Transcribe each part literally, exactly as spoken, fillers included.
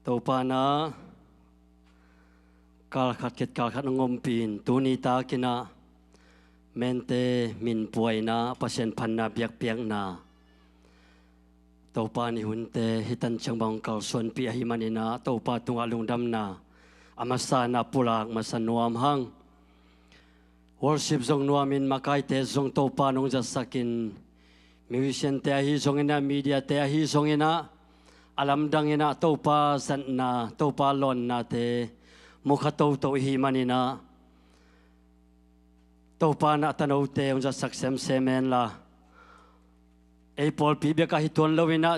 Topa in ah kalkhat khit kalkhat hong ompih in, tuni takin ah mente minpua in ah Pasian phatna biakpiakna, Topa in i hunte hih tan ciang bang kalsuanpih ahih manin ah Topa tungah lungdamna a masa in ah pulak masa nuam hang. Worship zong nuamin, makaite zong Topa in hong zatsak in, musician-te ahi zongin ah, media-te ahi zongin ah, a lamdang in ah Topa zatna, Topa lawnnate mu kha toto ihih manin ah, Topa in ah tanote hong zatsak semsem hen la, ei pawlpi bek ahi tuan lo in ah,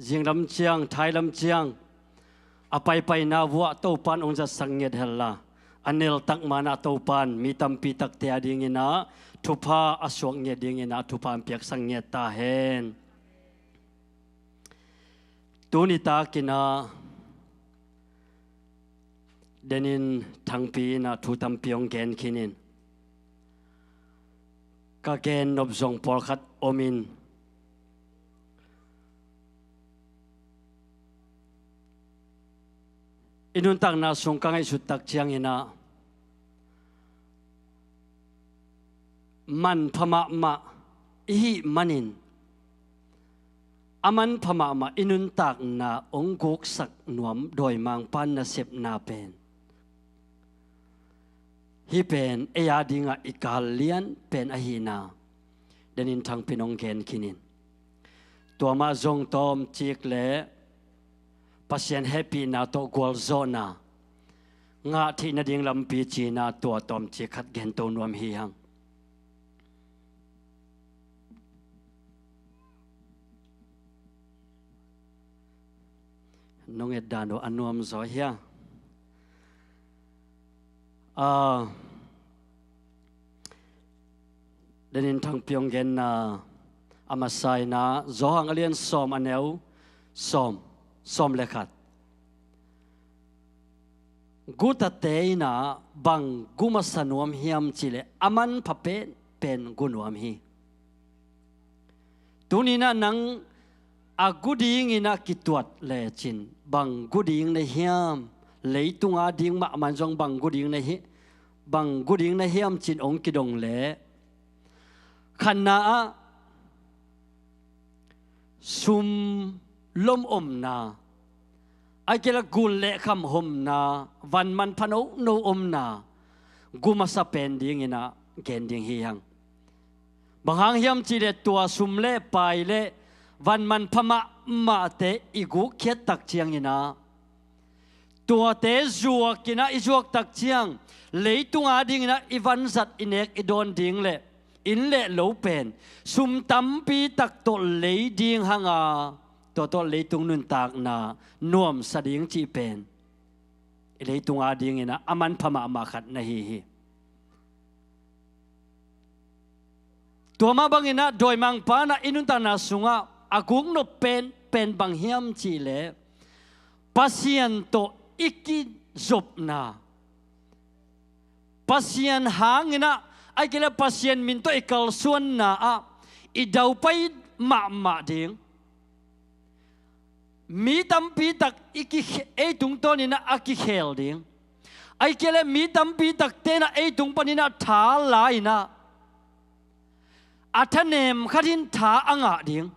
zing lam ciang, thai lam ciang a paipaina vuah Topa in hong zatsak ngiat hen la, a neltak ma in ah Topa in mi tampi takte a dingin ah thupha a suak ngiat dingin ah thupha hong piaksak ngiat ta hen. Tuni takin ah Denin Thangpi in ah thu tampi hong gen khin in, ka gen nop zong pawlkhat om in, i nuntakna sung ka ngaihsut tak ciangin ah manpha mahmah ihih manin, a manpha mahmah i nuntakna hong guksak nuam dawimangpa nasepna pen, hih pen ei a dingah i kal lian pen ahihna Denin Thangpi in hong gen khin in, tua mah zong tawmcik le Pasian hehpihna tawh gualzawhna ngah theih nading lampi ci-in ah tua tawmcik khat gento nuam hi hang. Nong et dan uh a nuam zaw hia? Ah, Denin Thangpi hong genna a masa in ah Johan a lian sawm, a neu sawm, sawm le khat. Gutate in ah bang gu masa nuam hiam cih leh a manpha penpen gu nuam hi. Tuni in ah nang a gu dingin ah kituat lecin bang gu ding na hiam, leitung a ding mahmah in zong bang gu ding na hi, bang gu ding na hiam ci-in hong kidong leh, khatna ah sum lom omna, ahih kei leh gun le kham omna, van manpha nono omna gu masa pen dingin ah gen ding hi hang. Bang hang hiam cih leh tua sum le pai le van manpha mahmahte i gukkhiat tak ciangin ah, tuate zuakin ah i zuak tak ciang, leitung a dingin ah i vanzat i nek i dawn ding le inn le lo pen sum tampi tak tawh lei ding hang a, tua tawh leitung nuntakna nuamsa ding cih pen i leitung a dingin ah a manpha mahmah khat na hi hi. Tua mah bangin ah dawimangpa in ah i nuntakna sungah a guk nop penpen bang hiam cih leh, Pasian tawh i kizopna, Pasian hangin ah, ahih kei leh Pasian min tawh i kalsuanna ah i daupai mahmah ding. Mi tampi tak i ki, ei tungtawnin ah a kikhel ding. Ahih kei leh mi tampi takte in ah ei tung panin ah tha la in ah, a thanem khat in tha a ngah ding,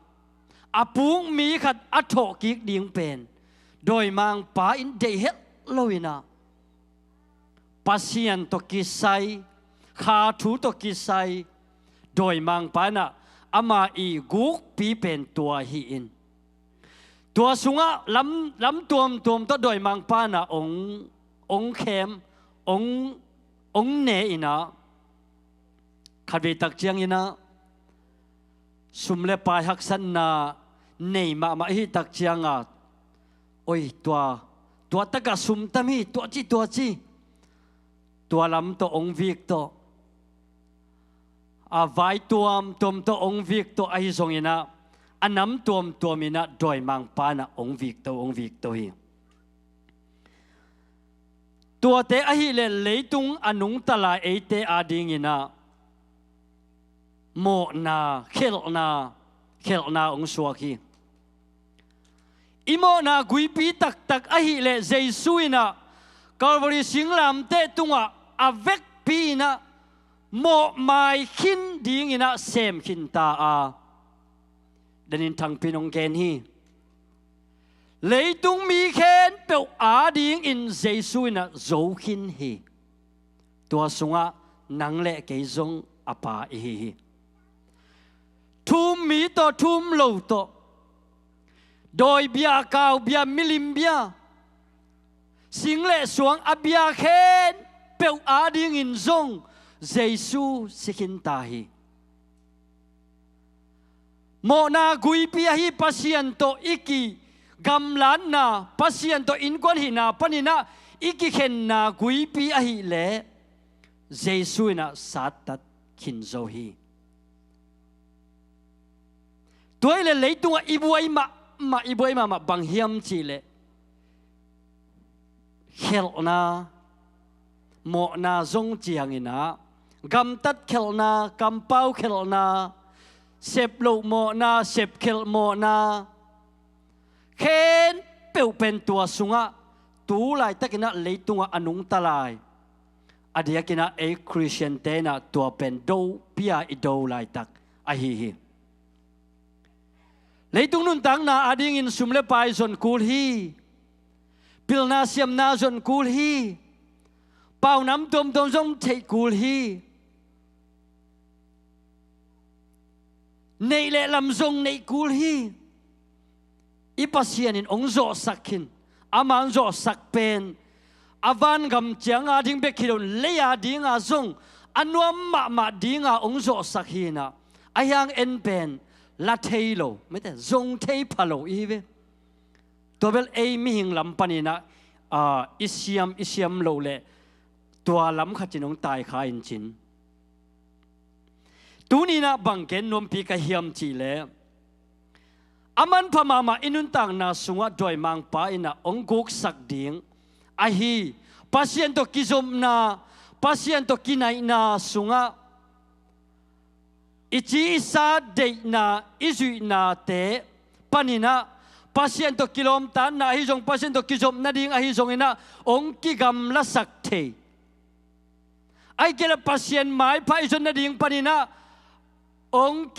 a puk mi khat a thawhkik ding pen dawimangpa in deih het lo in ah, Pasian tawh kisai, kha thu tawh kisai, dawimangpa in ah ama i gukpi pen tua hi in, tua sungah lam, lam tuamtuam tawh dawimangpa in ah ong, ong khem, ong, ong ne in ah, khatvei tak ciangin ah sum le pai haksatna nei mahmah i hih tak ciangah, oi, tua, tua takah sum tam hi, tua ci, tua ci, tua lam tawh ong vik tawh, a vai tuamtuam tawh ong vik tawh ahi zongin ah, a nam tuamtuam in ah dawimangpa in ah ong vik to, ong vik to hi. Tuate ahih leh leitung a nungta lai eite a dingin ah mawhna, khelhna, khelhna ong suak hi. I mawhna guipi taktak ahih leh Jesu in ah Calvary singlamteh tungah a vekpi in ah mawhmai khin dingin ah sem khin ta a, danin thangpi in hong gen hi. Leitung mi khempeuh adingin Jesu in ah zo khin hi. Tua sungah nang le kei zong a pa i hi hi. Thu-um mi tawh, thu-um lo tawh, dawi bia, kau bia, milim bia, sing le suang a bia khempeuh adingin zong Jesu si khin ta hi. Mawhna guipi ahi Pasian tawh i kigamlatna, Pasian tawh innkuan hihna panin ah i kikhenna guipi ahih leh Jesu in ah sattat khin zo hi. Tua hi leh leitungah i buai mahmah, i buai mahmah bang hiam cih leh khelhna, mawhna zong ciangin ah, gamtat khelhna, kampau khelhna, sep loh mawhna, sep khelh mawhna, khempeuh pen tua sungah tu laitakin ah leitungah a nungta lai. A diakin ah ei Khristiante in ah tua pen dopi-a i do laitak ahi hi. Leitung nuntakna adingin sum le pai zon kul hi. Pilna siamna zon kul hi. Paunam tuamtuam zong theih kul hi. Neih le lam zong neih kul hi. I Pasian in hong zawhsak khin, amah hong zawhsak pen a vangam ciang ading bek hi lo-in lei adinga zong a nuam mahmah dinga hong zawhsak hi in ah, ahi hang en pen la thei lo, mite zong thei pha lo i hi ve. Tua bel ei mihing lam panin ah, aa, i siam, i siam loh leh tua lam khat in hong taikha in cin. Tuni in ah bang gen nuampi ka hiam cih leh, a manpha mahmah i nuntakna sungah dawimangpa in ah hong guksak ding ahi Pasian tawh kizopna, Pasian tawh kinaihna sungah i ci i sa deihna, i zuihnate panin ah Pasian tawh kilawmtatna ahi zong, Pasian tawh kizop nading ahi zongin ah hong kigamlasak thei. Ahih kei leh Pasian maipha i zon nading panin ah hong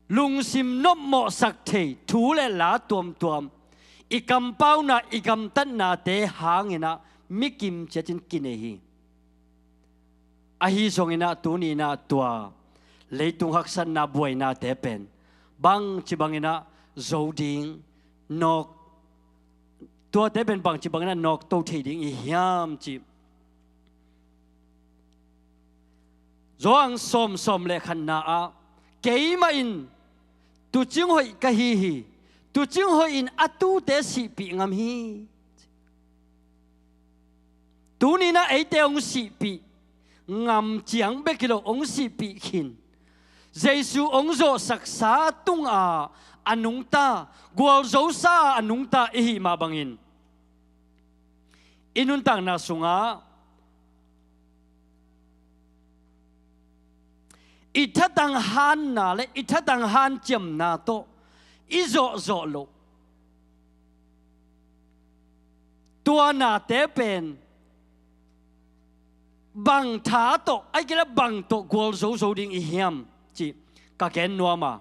kilungsim nopmawhsak thei thu le la tuamtuam, i kampauna, i gamtatnate hangin ah mi kim ciatin kinei hi. Ahi zongin ah tuni in ah tua leitung haksatna buainate pen bangci bangin ah zo ding, nawk, tuate pen bangci bangin ah nawkto thei ding i hiam cih Johan sawm, sawm le khatna ah, keimah in tuucing hoih ka hi hi. Tuucing hoih in a tuute sihpih ngam hi. Tuni in ah eite hong sihpih ngam ciang bek hi lo, hong sihpih khin, Jesu hong zawhsaksa tungah a nungta, gualzosa a nungta i hih mah bangin i nuntakna sungah i thatang hanna le i thatang hanciamna tawh i zawhzawh loh, tua nate pen bang tha tawh, ahih kei leh bang tawh gualzo zo ding i hiam cih ka gen nuam a.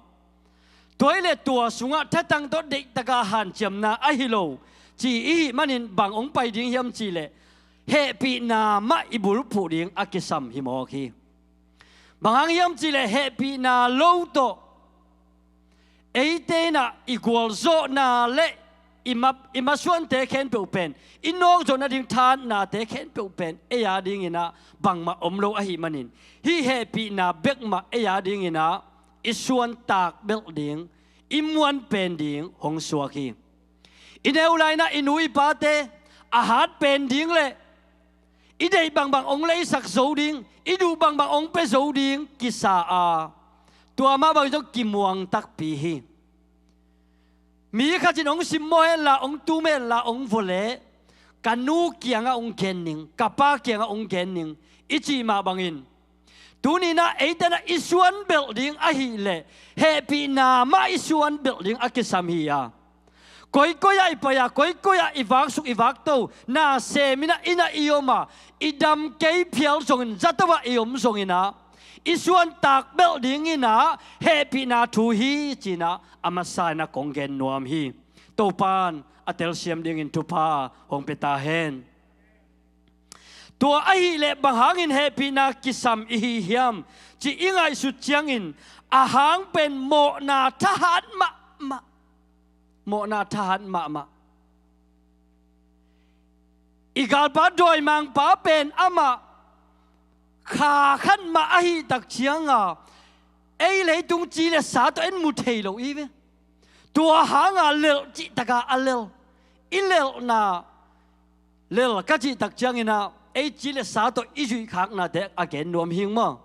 Tua hi leh tua sungah thatang tawh deihtaka hanciamna ahi lo ci i hih manin bang hong pai ding hiam cih leh hehpihna mah i bulphuh ding a kisam hi mawk hi. Bang hang hiam cih leh hehpihna lo tawh eite in ah i gualzawhna le i ma, i masuante khempeuh pen, i nawkzawh nading thahatnate khempeuh pen ei a dingin ah bangmah om lo ahih manin, hih hehpihna bek mah ei a dingin ah i suantak belh ding, i muan pen ding hong suak hi. I neu lai-in ah i nu i pate a hat pen ding le i deih bangbang hong leisak zo ding, i duh bangbang hong pia zo ding kisa a, tua mah bang zong kimuang takpi hi. Mi khat in hong simmawh hen la, hong tum hen la, hong vua leh ka nu kiangah hong gen ning, ka pa kiangah hong gen ning i cih mah bangin, tuni in ah eite in ah i suan belh ding ahih leh hehpihna mah i suan belh ding a kisam hi a, Koikoi ah i pai a, koikoi ah i vaksuk i vakto, na sem in ah, inn ah i om a, i dam kei phial zongin, zato ah i om zongin ah, i suantak belh dingin ah hehpihna thu hi ci-in ah a masa in ah kong gen nuam hi. Topa'n a telsiam dingin thupha hong pia ta hen. Tua ahih leh bang hangin hehpihna kisam i hi hiam cih i ngaihsut ciangin, a hang pen mawhna thahat mahmah. Mawhna thahat mahmah. I galpa dawimangpa pen amah kha khat mah ahih tak ciang a, ei leitung ci le sa tawh en mu thei lo i hi ve. Tua hang a lelh cih tak a a lelh. I lelhna lelh ka cih tak ciangin ah, ei ci le sa tawh i zuihkhaknate a gen nuam hing maw.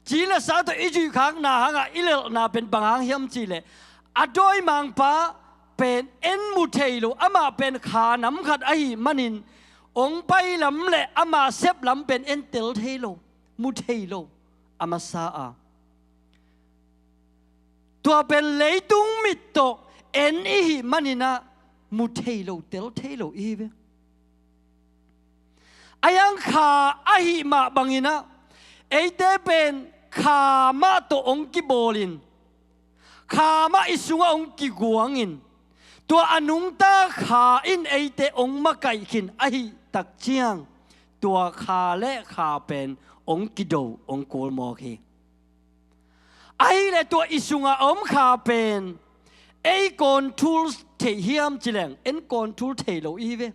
Ci le sa tawh i zuihkhakna hang a i lelhna pen bang hang hiam cih leh, a dawimangpa pen en mu thei lo, amah pen kha nam khat ahih manin, hong pai lam le ama sep lam pen en tel thei lo, mu thei lo, a masa a. Tua pen leitung mit tawh en i hih manin ah mu thei lo, tel thei lo i hi ve. A yang kha ahih mah bangin ah, eite pen kha mah tawh hong kibawlin, kha mah i sungah hong kiguangin, tua a nungta kha in eite hong makaih khin ahih tak ciang, tua kha le kha pen hong kido, hong kul mawk hi. Ahih leh tua i sungah a om kha pen ei control thei hiam cih leng, en control thei lo i hi ve.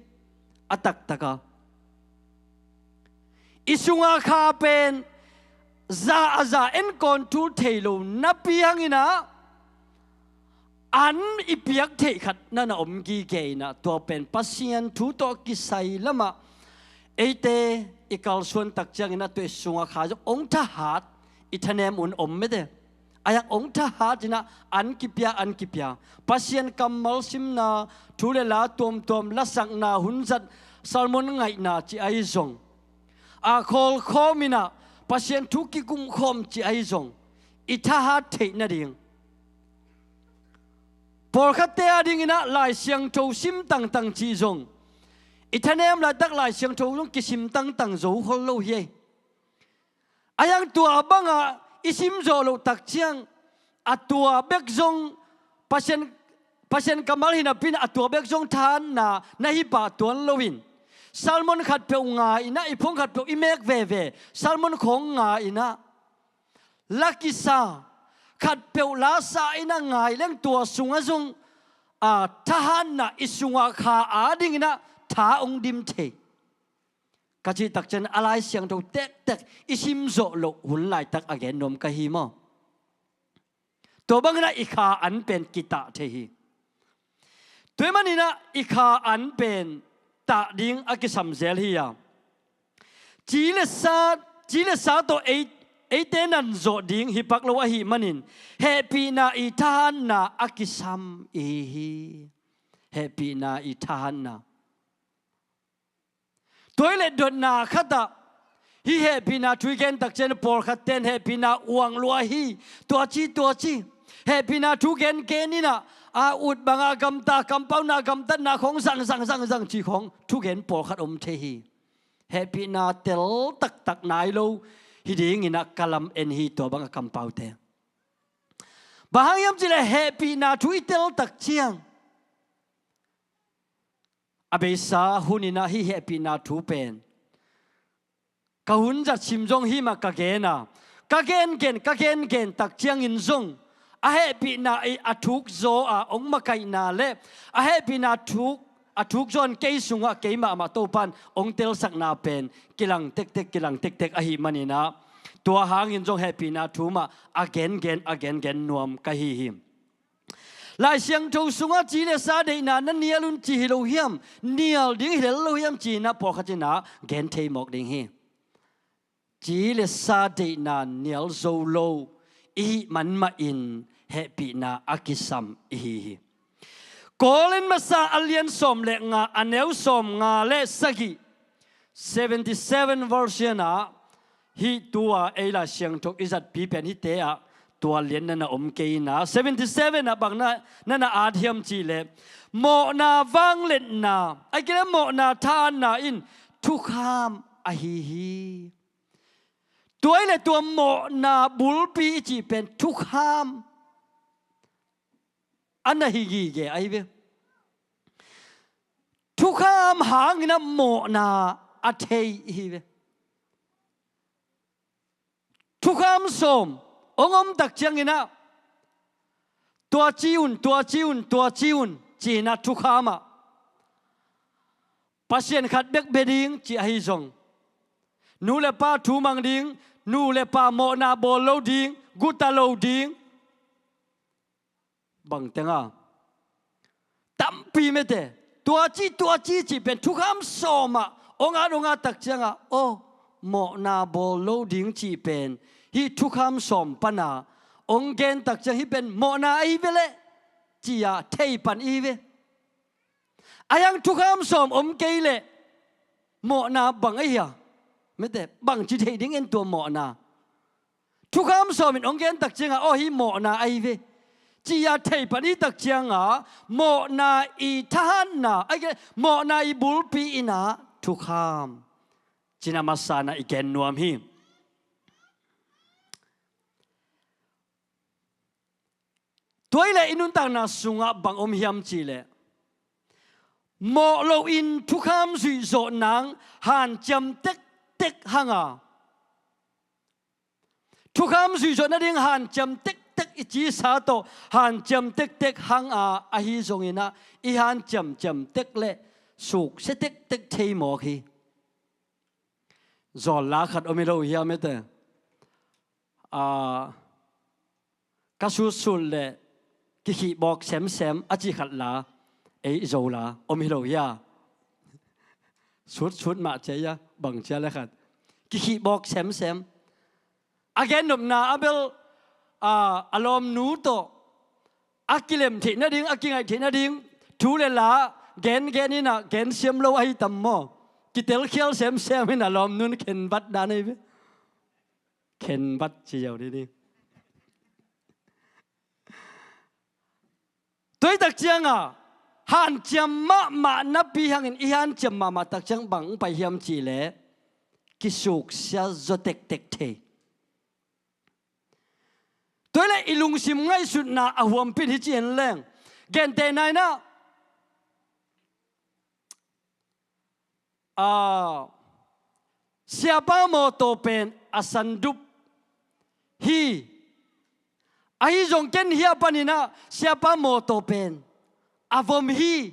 A taktak a, i sunga kha pen za a za en control thei lo napi hangin ah, an i piak theih khat na na om gige in ah, tua pen Pasian thu tawh kisai lamah eite i kalsuan tak ciangin ah, tua i sunga kha zong hong thahat, i thanem un om mete. A yang hong thahat in ah, an kipia, an kipia. Pasian kammal simna, thu le la tuamtuam, lasakna, hunzat, sermon ngaihna cih ahi zong, a khawlkhawm in ah Pasian thu kigumkhawm cih ahi zong, i thahat theih nading. Pawlkhatte a dingin ah Lai Siangtho sim tangtang cih zong, i thanem laitak Lai Siangtho zong kisim tangtang zo khol lo hi ei. A yang tua bangah i simzawh loh tak ciang, a tua bek zong Pasian, Pasian kammal hi napi in ah, a tua bek zong thahatna na hi pah tuan loin, sermon khatpeuh ngai in ah, i phone khatpeuh i mek veve, sermon khawng ngai in ah, la kisa, khatpeuh la sa in ah ngai leng, tua sungah zong, a, thahatna i sunga kha a dingin ah tha hong dim thei. Ka cih tak ciang a Lai Siangtho tektek i simzawh loh hun laitak a gen nuam ka hi maw. Tua bangin ah i kha an pen kitah thei hi. Tua ahih manin ah i kha an pen tah ding a kisam zel hi a. Ci le sa, ci le sa tawh ei, eite nan zawh ding hi pak lo ahih manin, hehpihna i thahatna a kisam i hi hi. Hehpihna i thahatna. Tua ahih leh dotna khatah, hih hehpihna thu i gen tak ciang pawlkhatte in hehpihna uang lua hi, tua ci, tua ci. Hehpihna thu gengen in ah, a ut bangah gamta, kampauna gamtatna khawng zang, zang, zang, zang cih khawng thugen pawlkhat om thei hi. Hehpihna tel taktak nai lo hi dingin ah ka lam-en hi, tua bangah kampaute. Bang hang hiam cih leh hehpihna thu i tel tak ciang, a beisa hun in ah hih hehpihna thu pen ka hun zat sim zong hih mah ka gen a, ka gengen, ka gengen tak ciangin zong, a hehpihna i a thuk zaw a hong makaihna le a hehpihna thuk, a thuk zaw in kei sungah kei mahmah Topa'n hong telsakna pen kilang tektek, kilang tektek ahih manin ah, tua hangin zong hehpihna thu mah a gengen, a gengen nuam ka hi hi. Lai Siangtho sungah ci le sa deihna na nial un ci hi lo hiam, nial ding hi lel lo hiam ci-in ah pawlkhat in ah gen thei mawk ding hi. Ci le sa deihna nial zo lo i hih man mahin hehpihna a kisam i hi hi. Korin masa a lian sawm le nga, a neu sawm nga le sagih, seventy-seven version ah, hih tu-a ei Lai Siangtho i zatpi pen hihte ah Tua lian na na om kei na, seventy seven ah bang na na na at hiam cih leh, mawhna vangliatna, a kile mawhna thahatna in thukham ahi hi. Tua hi leh tua mawhna bulpi i cih pen thukham a na hi gige ahi ve. Thukham hangin a mawhna a thei hi ve. Thukham sawm hong om tak ciangin ah, tua ci un, tua ci un, tua ci un, ci-in ah thukham ah Pasian khat bek bia ding ci ahi zong, nu le pa thu mang ding, nu le pa mawhna bawl lo ding, guta lo ding, bang teng a, tampi mete, tua ci, tua ci cih pen thukham sawm ah hong at, hong at tak ciangah, aw, mawhna bawl lo ding cih pen hih thukham sawm pan a hong gen tak ciang, hih pen mawhna ahi ve leh, ci-a thei pan i hi ve. Ahi hang thukham sawm om kei leh mawhna bang ahi hia? Mete, bangci theih ding en tua mawhna? Thukham sawm in hong gen tak ciangah, aw, hih mawhna ahi ve, ci-a thei pan i tak ciangah, mawhna i thahatna, a kile mawhna i bulpi in ah thukham, ci-in a masa-in ah i gen nuam hi. Tua hi leh i nuntakna sungah bang om hiam cih leh, mawh loin thukham zuihzawh nang hanciam tektek hang a, thukham zuihzawh nading hanciam tektek i cisa tawh hanciam tektek hang a, ahi zongin ah i hanciam ciamtek leh suksia tektek thei mawk hi. Zawl la khat om hi lo hiam, mete? A, ka sutsut leh kikhihbawk semsem a ci khat la, ei Zo la om hi lo hia? Sutsut mah ci a, bang ci a le khat, kikhihbawk semsem. A gennopna ah bel, a, a lawmnu tawh a kilem theih nading, a kingaih theih nading thu le la gengen in ah gensiam lo ahi tam maw? Kitelkhial semsem in a lawmnu in khenbat dan ahi ve. Khenbat ci ziau dih ni. Tua hi tak ciangah hanciam mahmah napi hangin i hanciam mahmah tak ciang bang pai hiam cih leh kisuksia zaw tektek thei. Tua hi leh i lungsim ngaihsutna a huampi in hi ci en leng, gentehna in ah, a, siapa mawtaw pen a sandup hi. Ahi zong ken hia panin ah siapa mawtaw pen a vom hi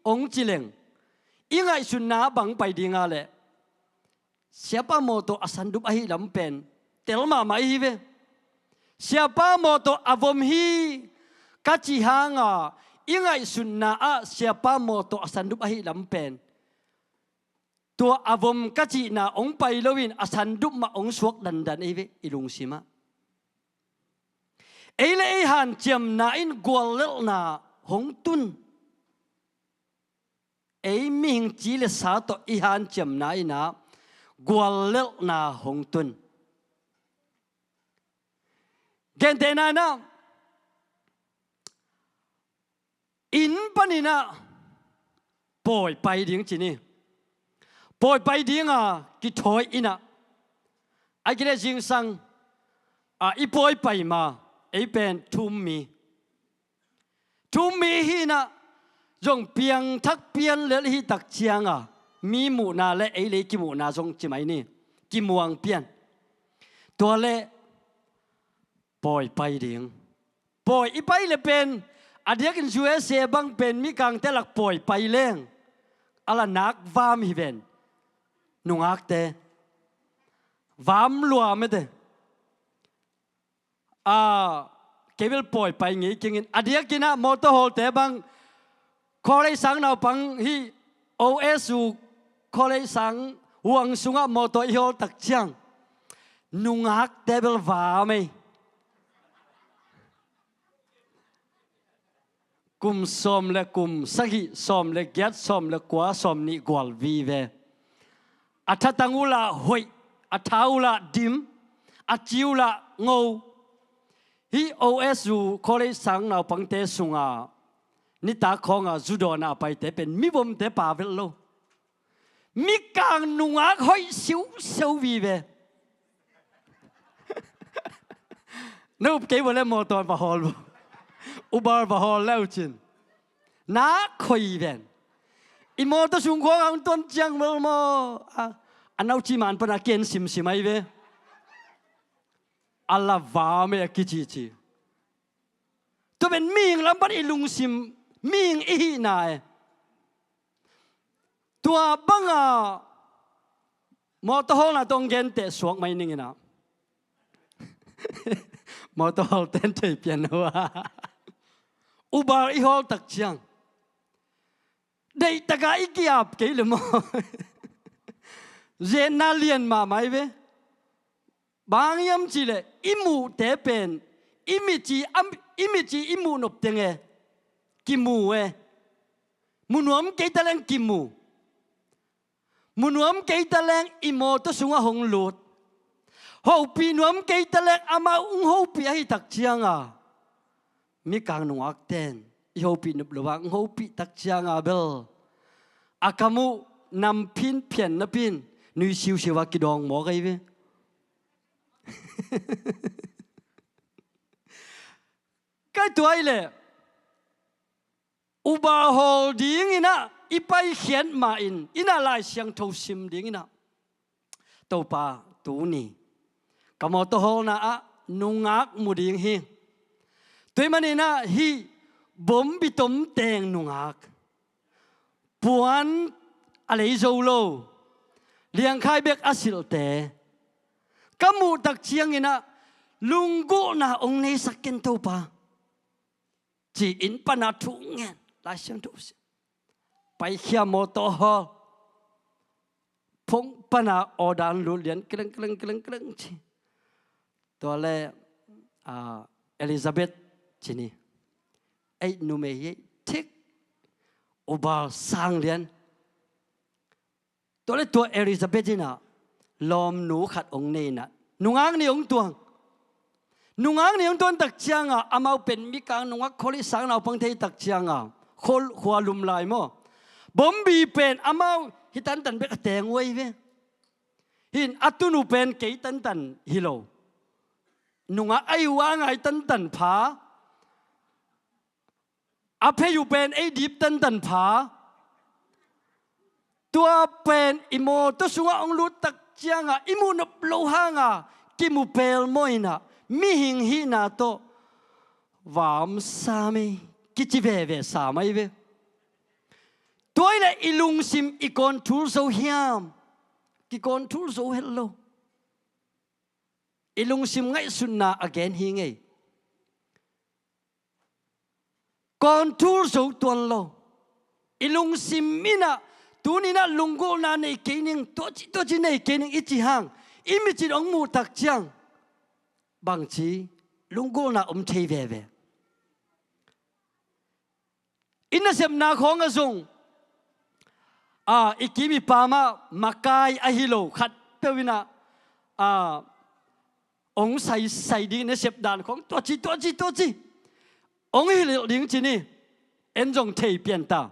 hong ci leng, i ngaihsutna bang pai ding a leh, siapa mawtaw a sandup ahi lam pen tel mahmah i hi ve. Siapa mawtaw a vom hi ka cih hanga i ngaihsutna ah siapa mawtaw a sandup ahi lam pen, tua a vom ka cihna hong pai loin a sandup mah hong suak dandan i hi ve i lungsim ah. Ei le ei hanciamna in guallelhna hong tun. Ei mihing ci le sa tawh i hanciamna in ah guallelhna hong tun. Gentehna in ah, inn panin ah pawi pai ding ci ni. Pawi pai ding a kithawi in ah, a kile zingsang a i pawi pai ma, ei pen thu-um mi. Thu-um mi hi in ah, zong piangthak pianlel i hih tak cianga mi muhna le ei le ei kimuhna zong ci mai ni, kimuang pian. Tua le pawi pai ding. Pawi i pai le pen a diakin U S A bang pen mikangte lak pawi pai leng a la nak vam hi ven. Nungakte vam lua mete. A, kei bel pawi pai ngei keng in, a diakin ah mawtaw hawlte bang, college sang naupang hi, O S U college sang huang sungah mawtaw i hawl tak ciang, nungakte bel vam ei. Kum sawm le kum sagih, sawm le giat, sawm le kua, sawm nih gual vive. A thatang uh lah hoih, a tha uh lah dim, a ci uh lah ngo. Hih O S U college sang naupangte sungah nitak khawngah zu dawnah a paite pen mibomte pa velh lo. Mikang nungak hoih siuseu vive. Na up kei vua le mawtaw va hawl vua. Uber va hawl le uh cin. Na khoi ven. I mawtaw sung khawngah hong tuan ciang vel maw? A, a nauci man pana ken simsim ahi ve. A la va mei a kicici. Tua pen mihing lam pan i lungsim, mihing i hihna e. Tua banga mawtaw hawlna tawh hong genteh suak mai ning inah. Mawtaw hawlten thei pian uh a. Uber i hawl tak ciang deihtaka i ki-ap kei le maw? Zenna lian mahmah i ve. Bang hiam cihleh i muhte pen i mici, i mici i muh nop teng e. Kimu e. Mu nuam kei ta leng kimu. Mu nuam kei ta leng i mawtaw sungah hong lut. Hopih nuam kei ta leng amau hong hopih ahi tak cianga mikang nungakten i hopih nop lo a hong hopih tak cianga bel a kam uh namphin phian napin nui siusiu a kidawng mawk ahi ve. Kai tuai le Uber hawl dinginah i paikhiat mahin inah Lai Siangtho sim dinginah Topa tuni ka mawtaw hawlna ah nungak mu ding hi. Tua ahih maninah hih bombi tom teng nungak puan a lei zo lo liangkhai bek a silhte ka muh tak cianginah lunggulhna hong neisak ken Topa. Ci-in pana thu ngen Lai Siangtho sim. Paikhia mawtaw hawl phone pana order lut lian kleng kleng kleng kleng ci. Tua le ah, Elizabeth ci ni. Ei numei hi ei thik Uber sang lian. Tua le tua Elizabeth inah lawmnu khat hong nei inah nungak ni hong tuang. Nungak ni hong tuan tak cianga amau pen mikang nungak khol i sang naupang thei tak cianga khol khua lum lai maw? Bombi pen amau hi tantan bek a teng uh ahi ve. Hin a tunu pen kei tantan hi lo. Nungak ahi uh a ngai tantan pha. A phei uh pen ei dip tantan pha. Tua pen i mawtaw sungah hong lut tak cianga i muh nop lo hanga kimu pelmawh inah mihing hihna tawh va om sam ei kici veve sam ahi ve. Tua ahih leh i lungsim i control zo hiam? Ki control zo het lo. I lungsim ngaihsutna a gen hi ngei. Control zo tuan lo. I lungsim inah tuninah lunggulhna nei kei ning, tuaci tuaci nei kei ning i ci hang i micin hong muh tak ciang bangci lunggulhna om thei veve. I nasepna khawngah zong ah, i kim i pamah makai ahi lo khat peuh inah ah, hong saisai ding nasep dan khawng tuaci tuaci tuaci hong hilhilh ding ci ni. En zong thei pian ta.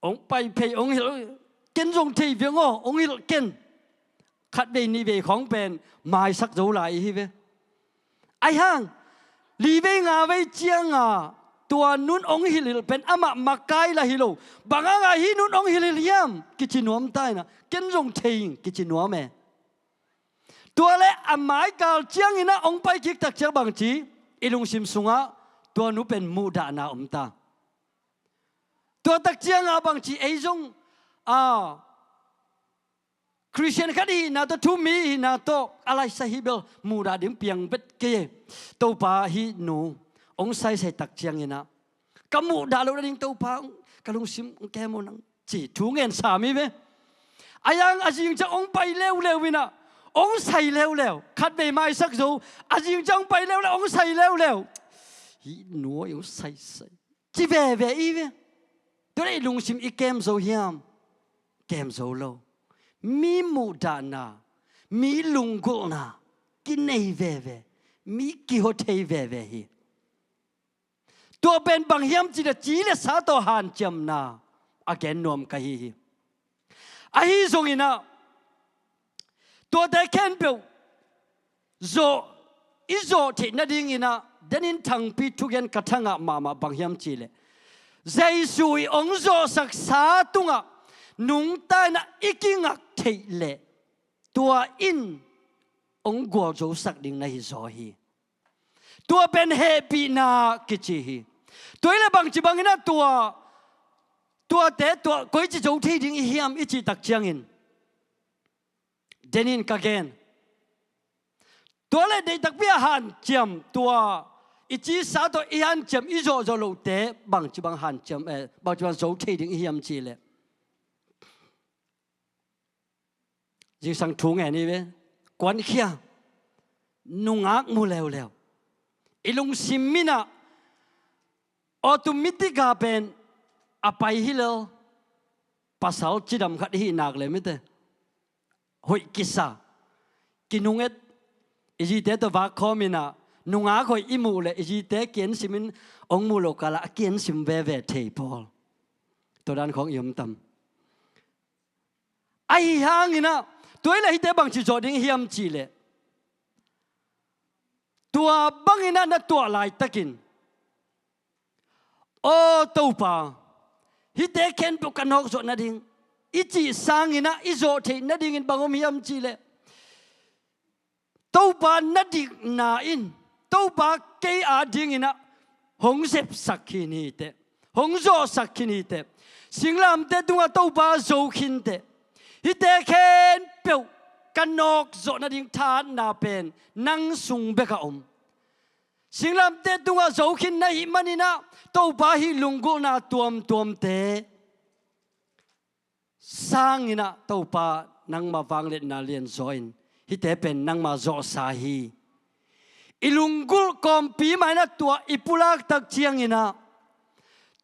Hong pai phei hong hilh ken zong thei viang aw hong hilh ken. Khatvei nihvei khawng pen maisak zo lai ihi ve. Ahi hang livei ngavei cianga tua nun hong hilhilh pen amah makai la hi lo. Bang hanga hih nun hong hilhilh hiam kici nuam ta inah ken zong thei ing kici nuam e. Tua le a maikal cianginah hong paikik tak ciang bangci i lungsim sungah tua nu pen muhdahna om ta. Tua tak cianga bangci ei zong a Khristian khat ihihna tawh thu mi ihihna tawh a laisa hih bel muhdah ding piang bet kei e. Topa hih nu hong saisai tak cianginah ka muhdah loh nading Topa ka lungsim hong kem aw nang ci thu ngen sam hi ve. A yang a zing ciang hong pai leuleu inah hong sai leuleu khatvei maisak zo. A zing ciang hong pai leuleu hong sai leuleu hih nu aw hong saisai ci veve i ve. Tua le i lungsim i kem zo hiam? Kem zo lo. Mi muhdahna mi lunggulhna kinei veve. Mi kihua thei veve hi. Tua pen bang hiam cih leh ci le sa tawh hanciamna a gen nuam ka hi hi. Ahi zongin ah tuate khempeuh zawh, i zawh theih nadingin ah, denin thangpi thugen ka thangah mahmah bang hiam cih leh Jesu i hong zawhsak sa tungah nungta in ah i kingak theih leh tua in hong gualzosak ding na hi zaw hi. Tua pen hehpihna kici hi. Tua hi leh bangci bangin ah tua, tuate tua koici zo thei ding i hiam i cih tak ciangin denin ka gen. Tua le deih takpi a hanciam tua i ci sa tawh i hanciam i zawhzawh lohte bangci bang hanciam, eh, bangci bang zo thei ding i hiam cih leh zingsang thu ngen hi ve. Kuankhia nungak mu leuleu. I lungsim in ah automatic a pen a pai hi lel. Pasal cidam khat i hih nak leh mite hoih kisa, kinung et, i zite tawh vak khawm in ah nungak hoih i muh leh i zite ki-en simin hong muh loh kal ah a ki-en sim veve thei pawl. Tua dan khawng i om tam. Ahi hangin ah tua hi leh hihte bangci zawh ding hiam cih leh tua bangin ah na tuah laitakin, "Aw Topa, hihte khempeuh ka nawk zawh nading," i cih sangin ah i zawh theih nadingin bang om hiam cih leh Topa na dikna in Topa kei adingin ah hong zepsak khin hi teh, hong zawhsak khin hi teh. Singlamteh tungah Topa zo khin teh. Hihte khempeuh ka nawk zawh nading thahatna pen nang sung bek a om. Singlamteh tungah zo khin na hih manin ah Topa hih lunggulhna tuamtuamte sangin ah Topa nangma vangliatna lianzaw in hihte pen nangma zawhsa hi. I lunggulh kawmpi mah in ah tua i pulak tak ciangin ah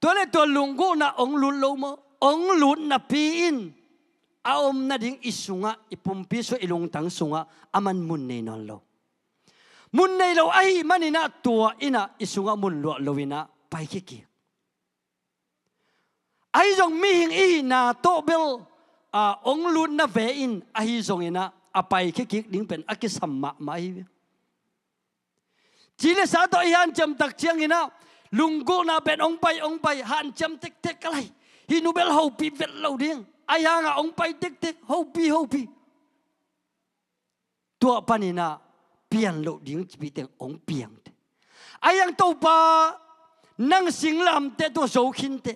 tua le tua lunggulhna hong lut lo maw? Hong lut napi in a om nading i sungah, i pumpi sungah, i lungtang sungah aman mun nei nawn lo. Mun nei lo ahih manin ah tua in ah i sungah mun luah lo in ah pai khia kik. Ahi zong mihing i hihna tawh bel, a, hong lutna ve in ahi zongin ah a pai khia kik ding pen a kisam mahmah hi ve. Ci le sa tawh i hanciam tak ciangin ah lunggulhna pen hong pai, hong pai, hanciam tektek ka lai. Hih nu bel hopih vet lo ding. Ahi hangah hong pai tektek, hopih, hopih. Tua panin ah pian loh ding cipi teng hong piang teh. Ahi hang Topa nang singlamteh tungah zo khin teh.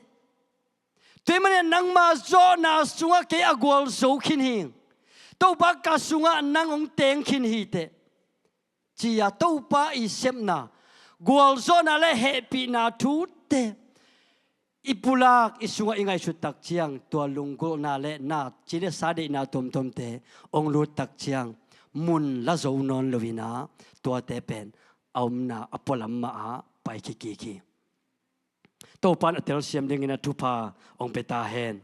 Tua ahih manin ah nangma zawhna sungah kei a gualzo khin hi. Topa ka sungah nang hong teng khin hi teh. Ci-a Topa i sepna, gualzawhna le hehpihna thute i pulak i sungah i ngaihsut tak ciang tua lunggulhna le na ci le sa deihna tuamtuamte hong lut tak ciang mun la zo nawn lo in ah tuate pen a omna a pualam mah ah pai khia kik hi. Topa in a telsiam dingin a thupha hong pia ta hen.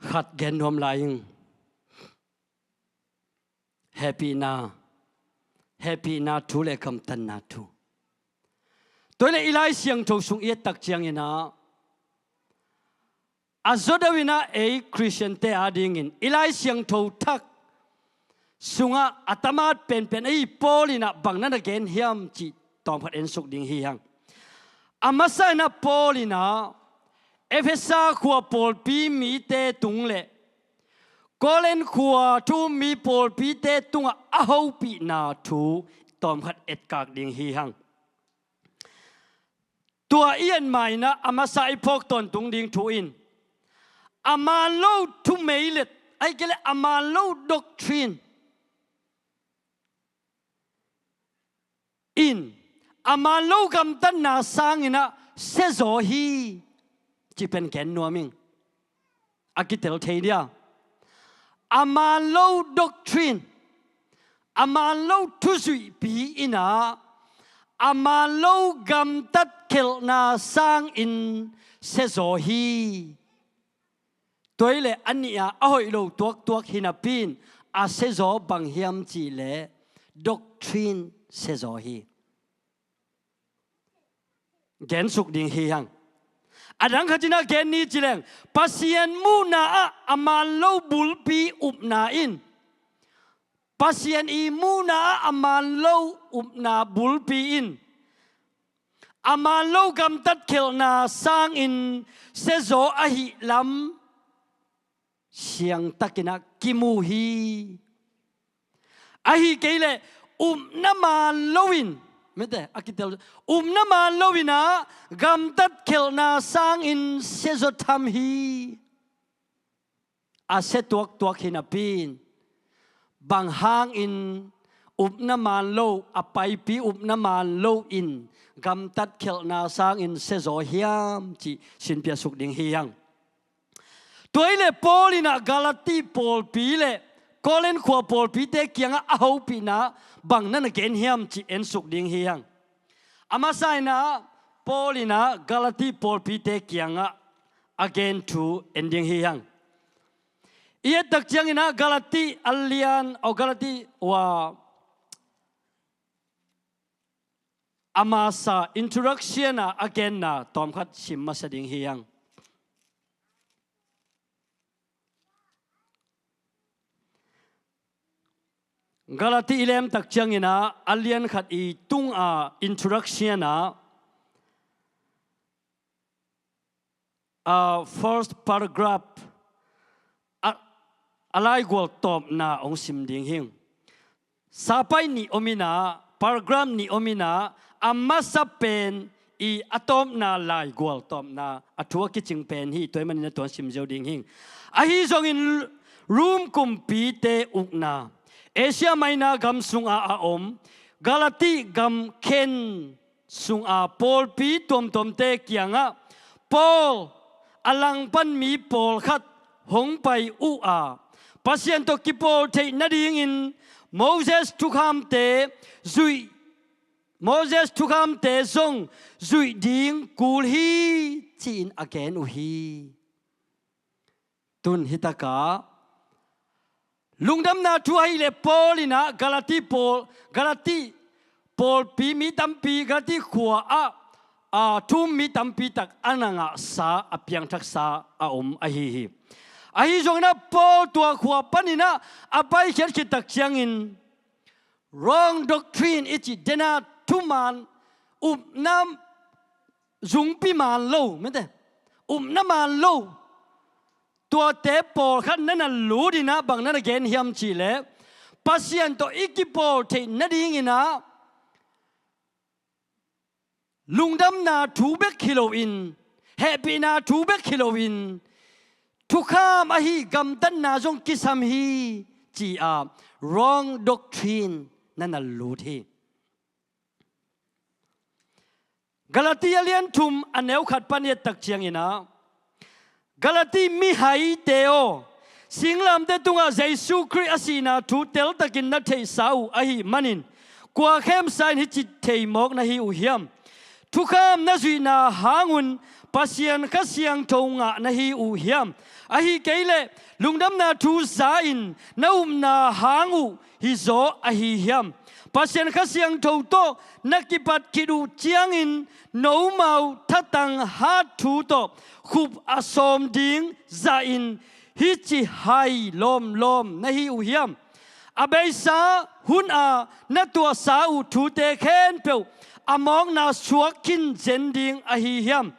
Khat gen nuam lai ing. Hehpihna, hehpihna thu le gamtatna thu. Tua hi leh i Lai Siangtho sung i et tak ciangin ah a zaw deuh in ah ei Khristiante adingin i Lai Siangtho thak sungah a tamat penpen ahi Paul in ah bang na na gen hiam cih tawmkhat ensuk ding hi hang. A masa in ah Paul in ah Efesa khua pawlpi mite tung le Korin khua thu-um mi pawlpite tungah a hopihna thu tawmkhat etkak ding hi hang. Tua i et ma in ah a masa i phawk tawntung ding thu in a man lo thumeilet, ahih kei leh a man lo doctrine in a man lo gamtatna sangin ah siazaw hi cih pen gen nuam ing. A kitel thei dia a man lo doctrine, a man lo thuzuihpi in ah a man lo gamtat khelhna sangin siazaw hi. Tua hi leh a nih a a hoih lo tuaktuak hi napi in a siazaw bang hiam cih leh doctrine siazaw hi. Gensuk ding hi hang. A dang khat in ah gen ni ci leng, Pasian muhna ah a man lo bulpi upna in, Pasian i muhna ah a man lo upna bulpi in a man lo gamtat khelhna sangin siazaw ahih lam siangtakin ah kimu hi. Ahi kei leh upna man loin, mete a kitel, upna man loin ah gamtat khelhna sangin siazaw tham hi. A sia tuaktuak hi napi in, bang hangin upna man lo, a paipi upna man loin gamtat khelhna sangin siazaw hiam cih sinpia suk ding hi hang. Tua hi leh Paul in ah Galati pawlpi leh Korin khua pawlpite kiangah a hopihna bang na na gen hiam cih ensuk ding hi hang. A masa in ah Paul in ah Galati pawlpite kiangah a gen thu en ding hi hang. I et tak ciangin ah Galati a lian, aw, Galati ua a masa introduction a a genna tawmkhat sim masa ding hi hang. Galati i lem tak ciangin ah a lian khat i tung a introduction a, a first paragraph a, a laigual tawpna hong sim ding hing. Sapai nih om in ah, paragraph nih om in ah, a masa pen i a tawpna laigual tawpna a thu a kicing pen hi. Tua ahih manin a tuan sim ziau ding hing. Ahi zongin Rom kumpite ukna, Asia Minor gam sunga a om Galati gam khen sunga pawlpi tuamtuamte kiangah Paul a langpan mi pawlkhat hong pai uh a, Pasian tawh kipawl theih nadingin Moses thukhamte zuih, Moses thukhamte zong zuih ding kul hi, ci-in a gen uh hi. Tun hi takah lungdamna thu ahih leh Paul in ah Galati pawl, Galati pawlpi mi tampi, Galati khua ah, a, thu-um mi tampi tak a na ngahsa, a piangthaksa a om ahi hi. Ahi zongin ah Paul tua khua panin ah a paikhiat khit tak ciangin wrong doctrine i cih, dena thuman, upna zungpi man lo, mete, upna man lo, tuate pawlkhat na na lut in ah bang na na gen hiam cih leh, Pasian tawh i kipawl theih nadingin ah lungdamna thu bek hi loin, hehpihna thu bek hi loin, thukham ahi gamtatna zong kisam hi, ci-a wrong doctrine na na lut hi. Galati a lian thum a neu khat pan i et tak ciangin ah, Galati mihaite aw, singlamteh tungah Jesu Khrih a sihna thu teltakin na theihsa uh ahih manin, kua khemsa in hih ci thei mawk na hi uh hiam? Thukham na zuihna hangun Pasian Kha Siangtho ngah na hi uh hiam? Ahi kei leh lungdamna thu za-in na upna hang uh hizaw ahi hiam? Pasian Kha Siangtho tawh na kipat khit uh ciangin nomau thatang hat thu tawh khup a sawm ding zahin hih ci hai lawmlawm na hi uh hiam? A beisa hun a na tuahsa uh thute khempeuh a mawkna suak khin zen ding ahi hiam?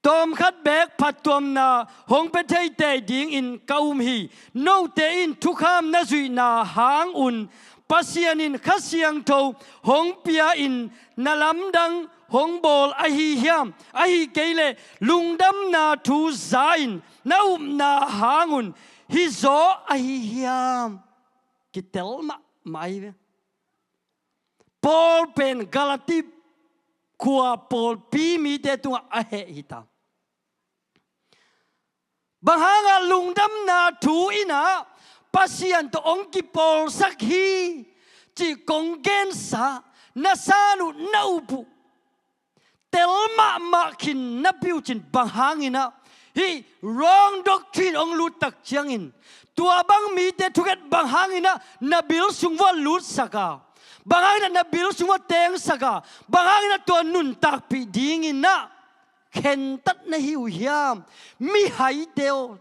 Tawmkhat beek phattuamna hong pia theitei dingin ka um hi. Note in thukham na zuihna hangun Pasian in Kha Siangtho hong pia-in na lamdang hong bawl ahi hiam? Ahi kei leh lungdamna thu za-in na upna hangun hizaw ahi hiam? Kitel mahmah ahi ve. Paul pen Galati khua pawlpi mite tungah a heh hi ta. Bang hangah lungdamna thu in ah Pasian tawh hong kipawlsak hi cih kong gensa, na san uh, na up uh tel mahmah khin napi uh cin, bang hanginah hih wrong doctrine hong luttak ciangin tua bang mite thukhet bang hanginah na bil sung vuah lutsak a, bang hanginah na bil sung vuah tengsak a, bang hanginah tua nuntakpih dinginah khentat na hi uh hiam, mihaite aw?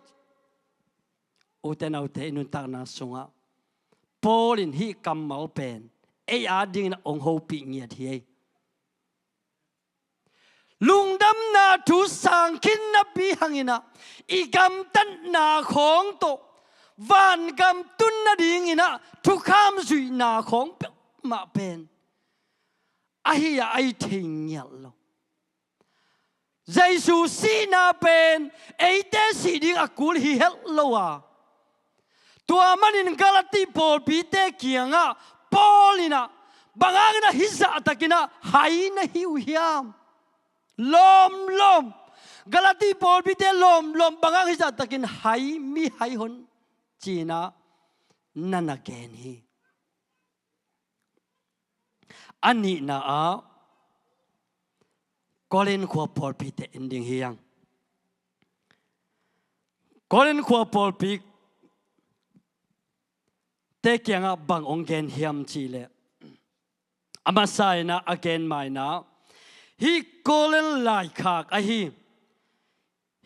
Ute naute, i nuntakna sungah Paul in hih kammal pen ei adingin a hong hopih ngiat hi ei. Lungdamna thu sang khin napi hanginah i gamtatna khawng tawh vangam tun nadinginah thukham zuihna khawng peuhmah pen ahi a, a i thei ngiat lo. Jesu sihna pen eite sih ding a kul hi het lo a, tua manin Galati pawlpite kiangah Paul inah bang hanginah hih zahtakinah hai na hi uh hiam? Lawmlawm, Galati pawlpite lawmlawm bang hang hih zahtakin hai, mihai hon cinah na na gen hi. A nihna ah Korin khua pawlpite en ding hi hang. Korin khua pawlpite kiangah bang hong gen hiam cihleh, a masa inah a gen mainah hih Korin laikhak ahi.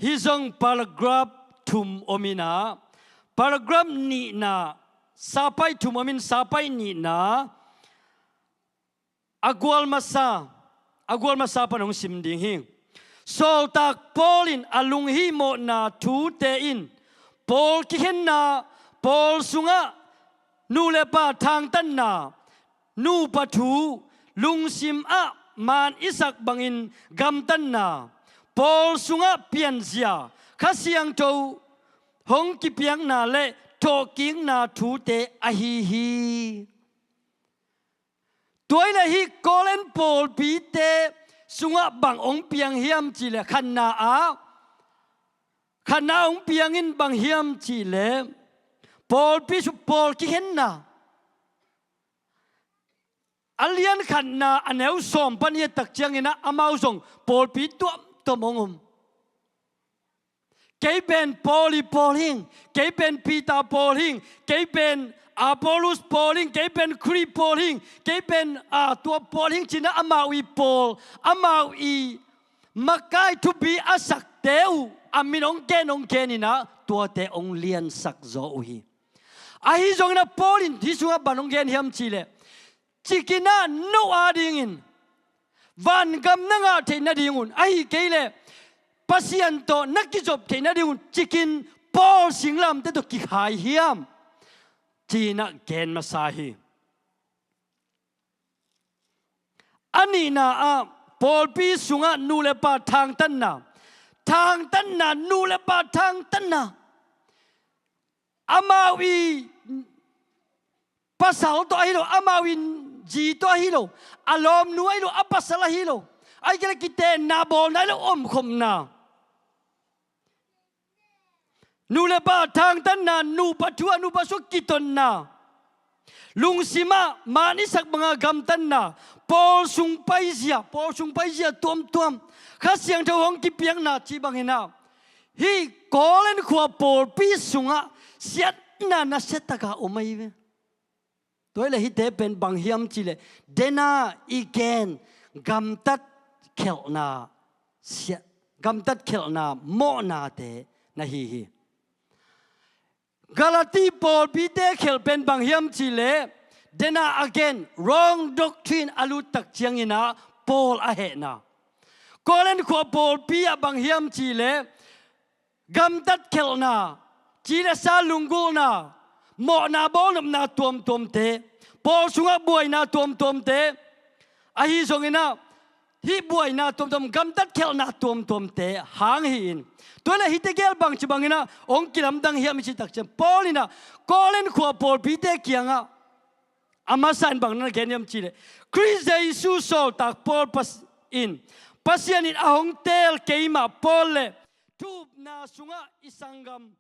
Hih zong paragraph thum om inah, paragraph nihna, sapai thum om in sapai nihna, a gual masa, a gual masa pan hong sim ding hi. Sawltak Paul in a lunghihmawhna thute in pawl kikhenna, pawl sungah nu le pa thangtatna, nupa thu, lungsim ah man i sak bangin gamtatna, pawl sungah pianzia, Kha Siangtho hong kipiakna le thawhkikna thute ahi hi. Tua hileh hih Korin pawlpite sungah bang hong piang hiam cihleh, khatna ah, khatna hong piang in bang hiam cihleh, pawlpi sung pawl kikhenna. A lian khatna a neu sawm pan i et tak cianginah amau zong pawlpi tuamtuam hong om. Kei pen Paul ii pawl hing, kei pen Peter pawl hing, kei pen Apollos pawl hing, kei pen Khrih pawl hing, kei pen, a, tua pawl hing cinah amau ii pawl, amau ii makai thupi a sakte uh a min hong gen hong gen inah tuate hong liansak zaw uh hi. Ahi zonginah Paul in hih sungah bang hong gen hiam cihleh, cikinah no adingin vangam na ngah theih nadingun, ahi kei leh Pasian tawh na kizop theih nadingun cikin Paul singlamteh tawh kikhai hiam, cinah gen masa hi. A nihna ah pawlpi sungah nu le pa thangtatna, thangtatna, nu le pa thangtatna. Amau ii pasal tawh ahi lo, amau ii zi tawh ahi lo, a lawmnu ahi lo, a pasal ahi lo, ahih kei leh kitenna bawlna ahi lo, omkhopna. Nu le pa thangtatna, nupa thu ah, nupa sungah kitotna, lungsim ah man i sak banga gamtatna, pawl sung paizia, pawl sung paizia tuamtuam, Kha Siangtho hong kipiakna cih banginah hih Korin khua pawlpi sungah siatna nasiataka om ahi ve. Tua hileh hihte pen bang hiam cihleh, dena i gen gamtat khelhna, sia-, gamtat khelhna mawhnate na hi hi. Galati pawlpite khelh pen bang hiam cihleh, dena a gen wrong doctrine a luttak cianginah Paul a hehna. Korin khua pawlpi ah bang hiam cihleh, gamtat khelhna, ci le sa lunggulhna, mawhna bawlnopna tuamtuamte, pawl sungah buaina tuamtuamte, ahi zonginah hih buaina tuamtuam, gamtat khelhna tuamtuamte hang hi-in, tua hileh hihte gel bangci banginah hong kilamdang hiam i cih tak ciang, Paul inah Korin khua pawlpite kiangah a masa in bang na gen hiam cihleh, Khrih Jesu sawltak Paul pas-, in, Pasian in a hong teel keimah Paul le thu upna sungah i sanggam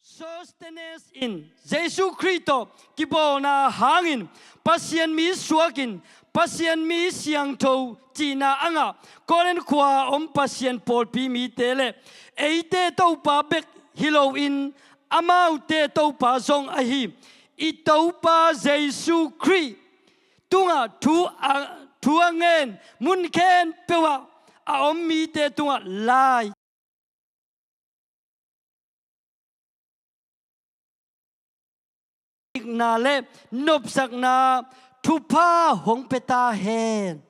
Sosthenes in Jesu Khrih tawh kibawlna hangin Pasian mi suakin Pasian mi siangtho cihna a ngah Korin khua a om Pasian pawlpi mite le eite Topa bek hi loin amaute Topa zong ahi i Topa Jesu Khrih tungah thu a, thu a ngen mun khempeuh ah a om mite tungah lai na le nopsakna thupha hong pia ta hen.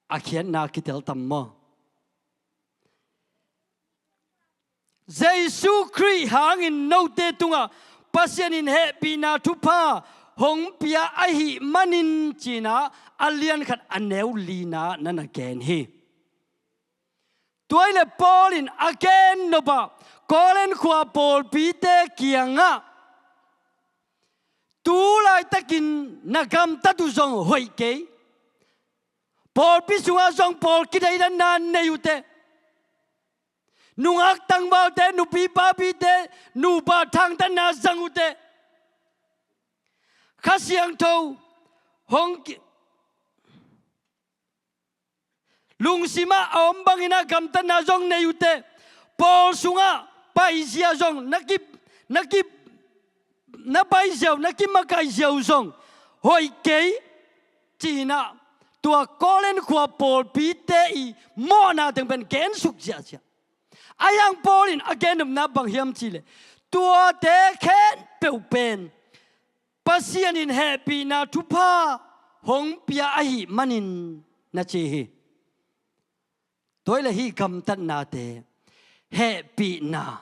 A khiatna kitel tam maw? Jesu Khrih hangin note tungah Pasian in hehpihna thupha hong pia ahih manin cinah a lian khat a neu lina na na gen hi. Tua hi le Paul in a gen nopah Korin khua pawlpite kiangah tu laitakin na gamtat uh zong hoih kei. Pawlpi sungah zong pawl kideidanna nei uh teh. Nungak tangvalte, nupi papite, nupa thangtatna zang uh teh. Kha Siangtho hong ki-, lungsimah a om banginah gamtatna zong nei uh teh. Pawl sungah paizia zong na ki, na ki, na paiziau, na kimakaih ziau zong hoih kei. Cinah tua Korin khua pawlpite i mawhna teng pen gensuk ziahziah. A hiang Paul in a gennopna bang hiam cihleh tuate khempeuh pen Pasian in hehpihna thupha hong pia ahih manin na ci hi. Tua hi le hih gamtatnate hehpihna,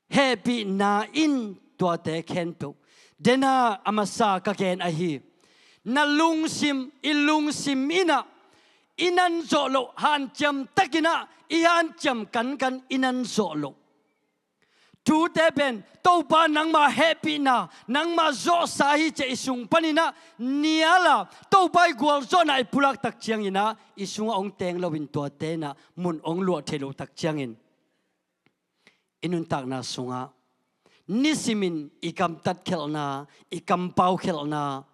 hehpihna in tuate khempeuh dena a masa ka gen ahi. Na lungsim, i lungsim innah i nan zawh loh hanciam takinah i hanciam kankan i nan zawh loh thute pen Topa nangma hehpihna nangma zawhsa hi ciah i sung paninah niala Topa i gualzawhna i pulak tak cianginah i sungah hong teng loin tuate inah mun hong luah thei loh tak ciangin i nuntakna sungah nisimin i gamtat khelhna, i kampau khelhna,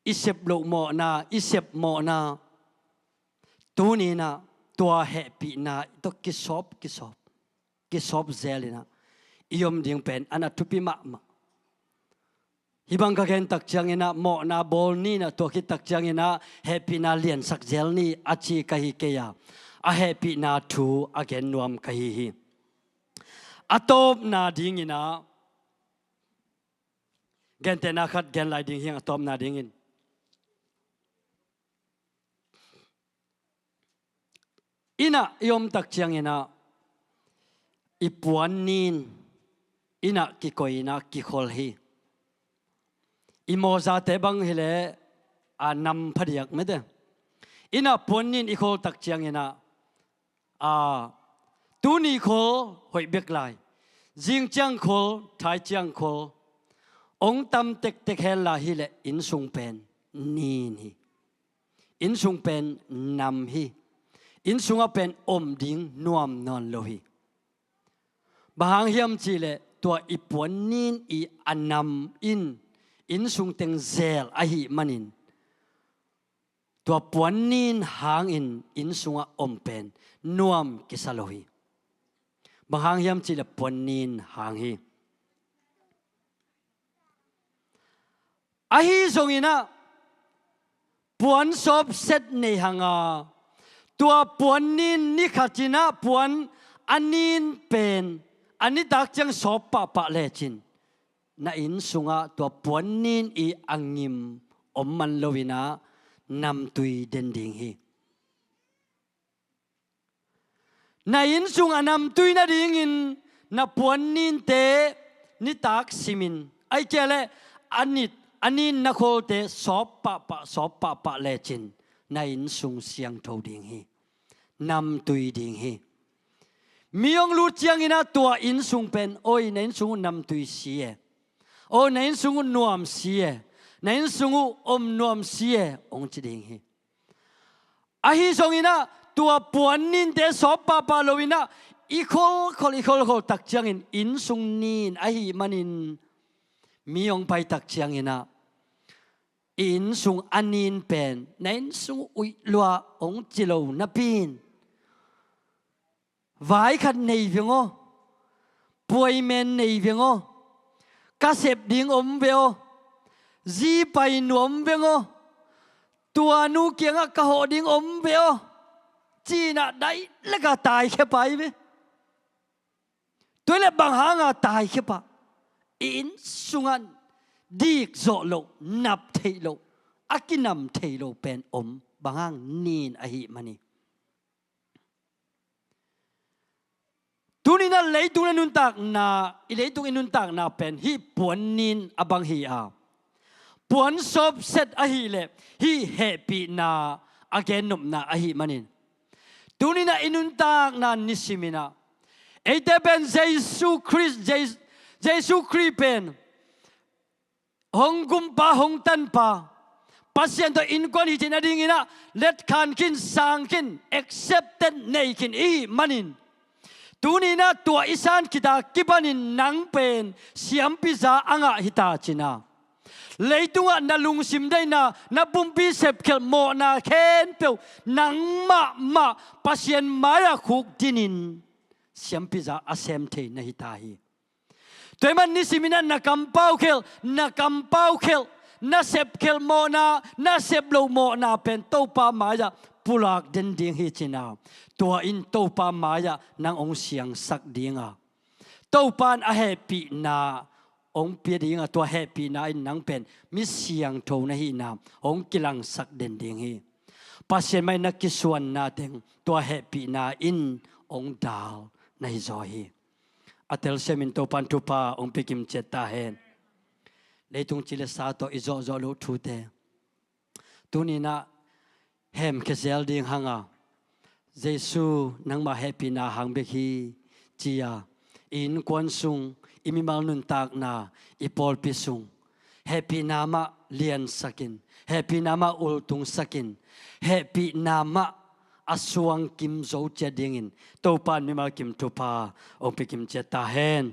i sep loh mawhna, i sep mawhna, tuninah tua hehpihna tawh kisawp, kisawp, kisawp zelinah i om ding pen a na thupi mahmah. Hih bang ka gen tak cianginah mawhna bawl ninah tua khit tak cianginah hehpihna liansak zel ni a ci ka hi kei a, a hehpihna thu a gen nuam ka hi hi. A tawpna dinginah gentehna khat gen lai ding hiang a tawpna dingin. Innah i om tak cianginah i puannin innah kikoihinah kikhol hi. I mawzate bang hileh a nam phadiak mete. Innah puannin i khol tak cianginah a, tuni khol hoih bek lai, zing ciang khol, thai ciang khol hong tam tektek henla hileh innsung pen nin hi. Innsung pen nam hi. Innsungah pen om ding nuam nawn lo hi. Bang hang hiam cihleh tua i puannin i a nam in innsung teng zel ahih manin tua puannin hangin innsungah om pen nuam kisa lo hi. Bang hang hiam cihleh puannin hang hi. Ahi zonginah puan sawpset nei hanga tua puannin nikhatinah puan a nin pen a nitak ciang sawp pahpah lecin na innsungah tua puannin i a ngim om man loinah namtui den ding hi. Na innsung a namtui nadingin na puanninte nitak simin, ahih kei leh a nit a nin na kholte sawp pahpah sawp pahpah lecin na innsung siangtho ding hi. Namtui ding hi. Mi hong lut cianginah tua innsung pen, oi, na innsung uh namtui si e. Oi, na innsung uh nuam si e. Na innsung uh om nuam si e, hong ci ding hi. Ahi zonginah tua puan ninte sawp pahpah lo-in ah, i kholkhol, i kholkhol tak ciangin innsung nin ahih manin, mi hong pai tak ciangin ah, i innsung a nin pen na innsung uih lua hong ci lo napi-in, vai khat nei veng aw, puaimen nei veng aw, ka sep ding om ve aw, zi pai nuam veng aw, tua nu kiangah ka hawh ding om ve aw, ci-in ah daih lek a taikhia pai ve. Tua leh bang hanga taikhia pah? I innsung ah dik zawh loh, nap theih loh, a kinam thei lo pen om, bang hang, nin ahih man hi. Tuni-in ah leitung le nuntakna, i leitung i nuntakna pen hih puan nin a bang hi a, puan sawpset ahih leh hih hehpihna a gennopna ahih manin, tuni-in ah i nuntakna nisimin ah, eite pen Jesu Khrist, Jes-, Jesu Khrist pen hong gumpa, hong tanpa, Pasian tawh innkuan hi theihna dingin ah letkhan khin, sang khin, accepted nei khin i hih manin, tuni-in ah tua i san khit a kipanin nang pen siampiza a ngah hi ta cin a, leitungah na lungsim deihna, na pumpi sepkhelh mawhna khempeuh nang mahmah Pasian mai-ah khukdinin siampiza a sem thei na hi ta hi. Tua ahih man nisimin ah na kampau khelh, na kampau khelh, na sepkhelh mawhna, na sep loh mawhna pen Topa mai-ah pulak den ding hi cin a, tua in Topa mai-ah nang hong siangsak ding a, Topa in a hehpihna hong pia ding a, tua hehpihna in nang pen mi siangtho na hihna hong kilangsak den ding hi. Pasian mai na kisuanna teng tua hehpihna in hong dal na hi zaw hi. A telsiamin Topa in thupha hong pia kim ciat ta hen. Leitung ci le sa tawh i zawhzawh loh thute, tuni-in ah hemkhia zel ding hang a, Jesu nangmah hehpihna hang bek hi, ci-a i innkuan sung, i mimal nuntakna, i pawlpi sung hehpihna mah liansak in, hehpihna mah ultungsak in, hehpihna mah a suang kim zo ciat dingin Topa in mimal kim thupha hong pia kim ciat ta hen.